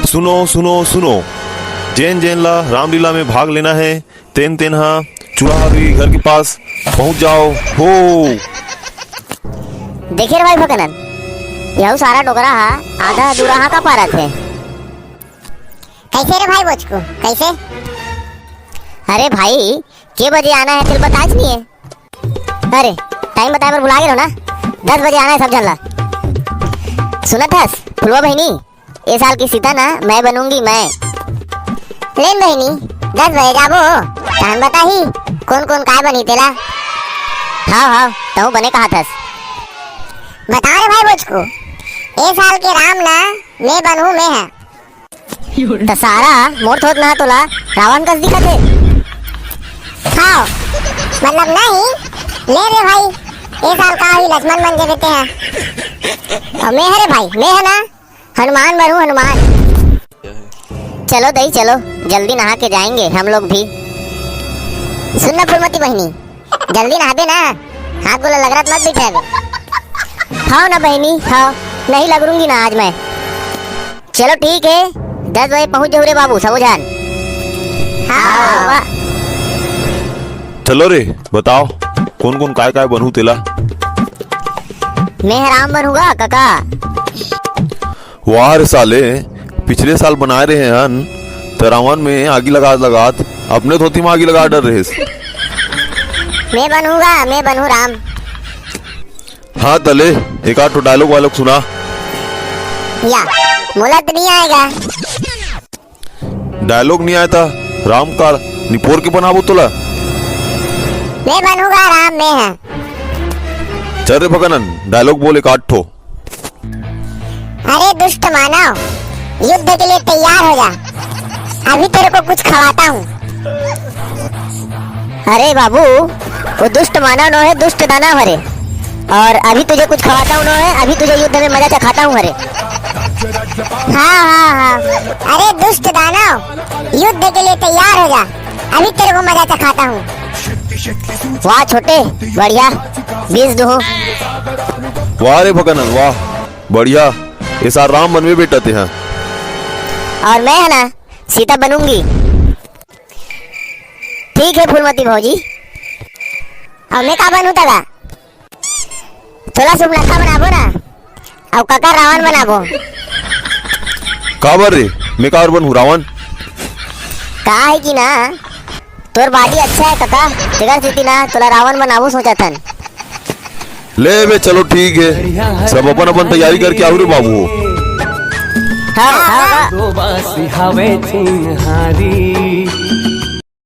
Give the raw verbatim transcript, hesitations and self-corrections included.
सुनो, सुनो, सुनो, जेन जेन ला रामलीला में भाग लेना है, तेन तेन हा चुराहा दुई घर के पास पहुंच जाओ। हो। देखे रे भाई भगनन, यहू सारा डोकरा हा आधा अधूरा हा का पारत है। कैसे रे भाई बोचकू, कैसे? अरे भाई, के बजे आना है तेल बताच नहीं है। अरे, टाइम बताए बर भुला गेलो ना। दस बजे आना है सब झन ला। सुनत हस फुलवा बहिनी, ए साल की सीता ना मैं बनूंगी मैं। लेन बहिनी, दस बजे जाबो, तहन बताही कोन कोन काय बनी तेला। हाव हाव, तहूँ बने कहा थस। बता रे भाई बोचकू, ए साल के राम ना मैं बनहूँ मैं है। त सारा मोर थोत ना तोला रावण कस दिखत हे। हाव, मतलब नहीं, ले रे भाई, ए साल का ही लक्ष्मण बन के देते हैं। और मैं हरे भाई, मैं है ना, हनुमान बनू हनुमान। चलो दई चलो, जल्दी नहा के जाएंगे हम लोग भी। सुन ना फुलमती बहिनी, जल्दी नहाबे ना, हाथ गोला लगरत मत बिठाबे। हाव ना बहिनी, हाव, नहीं लगरूंगी ना आज मैं। चलो ठीक है, दस बजे पहुंच जाऊ रे बाबू सबो झन। हाव। चलो रे, बताओ कोन कोन काय काय बनहू तेला। मैं राम बनूंगा काका। वाह रे साले, पिछले साल बनाए रहे हन त रावण में आगी लगात लगात अपने धोती में आगी लगा डर रहे। मैं बनूंगा, मैं बनू राम। हाँ तले, एक आध ठो डायलॉग वायलॉग सुना। या, मोला तो नहीं आएगा। डायलॉग नहीं आया था, राम का निपोर के बनाबो तोला। मैं बनूंगा राम, मैं है। चल रे भगनन, डायलॉग बोल एक आध ठो। अरे दुष्ट मानव, युद्ध के लिए तैयार हो जा, अभी तेरे को कुछ खवाता हूँ। अरे बाबू, वो दुष्ट मानव नो है, दुष्ट दानव हरे। और अभी तुझे कुछ खवाता हूँ नो है, अभी तुझे युद्ध में मजा चखाता हूँ हरे। हाँ हाँ हाँ, अरे दुष्ट दानव, युद्ध के लिए तैयार हो जा, अभी तेरे को मजा चखाता हूँ। वाह छोटे, बढ़िया, बीस दुहू। वाह रे भगनन वाह, बढ़िया। ये सार राम बनवे बेटा ते हा। और मैं है ना, सीता बनूंगी। ठीक है फूलमती भौजी, और मैं का बनू तगा? तोला सुमलता बनाबो ना, अउ काका रावण बनाबो। काबर रे, मैं काबर बनहूँ रावण? का है कि ना, तोर body अच्छा है काका, तेकर सेती ना तोला रावण बनाबो सोचत हन। ले बे, चलो ठीक है, सब अपन अपन तैयारी करके आओ रे बाबू। हाँ, हाँ, हाँ। दो बासी हवे चिन्हारी।